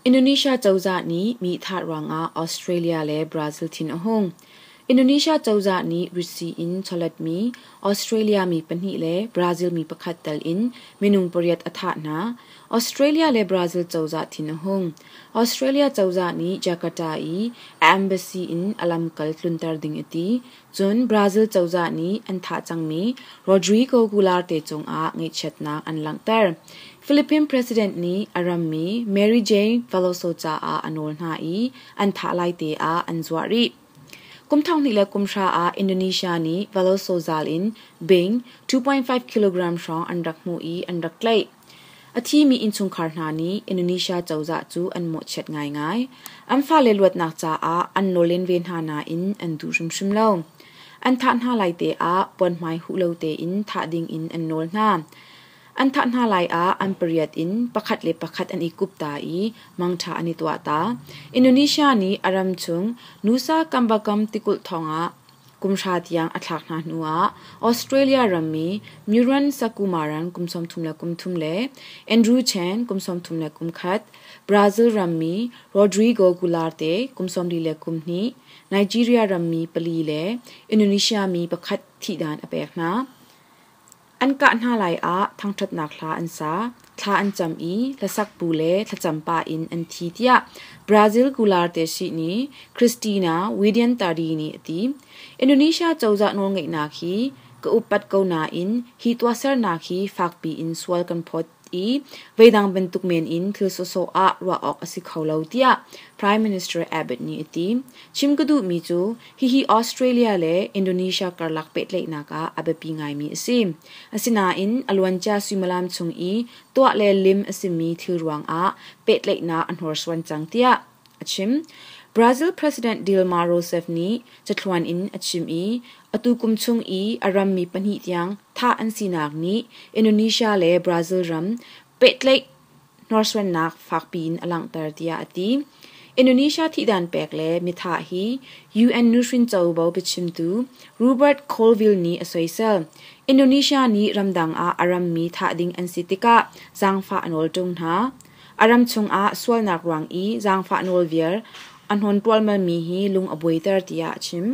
Indonesia cozah nih mi thah ruangah Australia le Brazil thin a hung. Indonesia cozah nih ritsi in chawletmi Australia mi pahnih le Brazil mi pakhat tel in minung pariat a thah hna. Australia le Brazil cozah thin a hung. Australia cozah nih Jakarta i a embassy in a lamkal tlunter ding a ti. Cun Brazil cozah nih an thah cangmi Rodrigo Goularte cungah ngaihchiatnak an langhter. Philippine President nih a rammi Mary Jane Veloso caah a nawl hna i an thah lai te ah an zuah rih. Kum 2010 ah Indonesia nih Veloso zal in bing 2.5 kg hrawng an rak hmuh i an rak tlaih. A thimi innchungkhar hna nih Indonesia cozah cu an mawhchiat ngaingai. An fale luatnak caah an nawl len ve hna nain an duh hrimhrim lo. An thah hna lai te ah puanhmai huh lo tein thah ding in an nawl hna. An thah hna lai ah an pariat in pakhat le pakhat an i kup ta i mangṭha an i tuah ta. Indonesia nih a ram chung Nusa Kambakam tikulh thawngah kum hra tiang a thlak hna hnuah Australia rammi Myuran Sakumaran kum 33 le Andrew Chen kum 31, Brazil rammi Rodrigo Goularte kum 42, Nigeria rammi pali le Indonesia mi pakhat thihdan a pek hna. An kah hna lai ah thangṭhatnak hla an sa, thla an cam i hlasak bu le thlacam pah in an thi tiah Brazil Goularte sihni Cristina Widiantari nih a ti. Indonesia cozah nawlngeihnak hi ka upat ko nain hi tuahsernak hi fakpi in sual kan phawt i veidang bantuk men in thil sawsawh ah ruah awk a si kho lo tiah Prime Minister Abbott nih a ti. Chim ka duhmi cu Hihi Australia le Indonesia karlak pehtlaihnak ah a biapi ngaimi a si. Asinain a luancia suimilam chung i tuah le lim a simi thil ruangah pehtlaihnak a hnorsuan cang tiah a chim. Brazil President Dilma Rousseff nih cathluan in a chim i atu kum chung i a rammi pahnih tiang thah an sinak nih Indonesia le Brazil ram pehtlaih hnorsuannak fakpi in a langhter tiah a ti. Indonesia thihdan pek le mithah hi UN nuhrin covo biachimtu Rupert Colville nih a soisel. Indonesia nih ramdang ah a rammi thah ding an si tikah zaangfah a nawl ṭung hna. A ram chungah sualnak ruang i zaangfah nawl viar a hnawn ṭualmalmi hi lung a buaiter tiah a chim.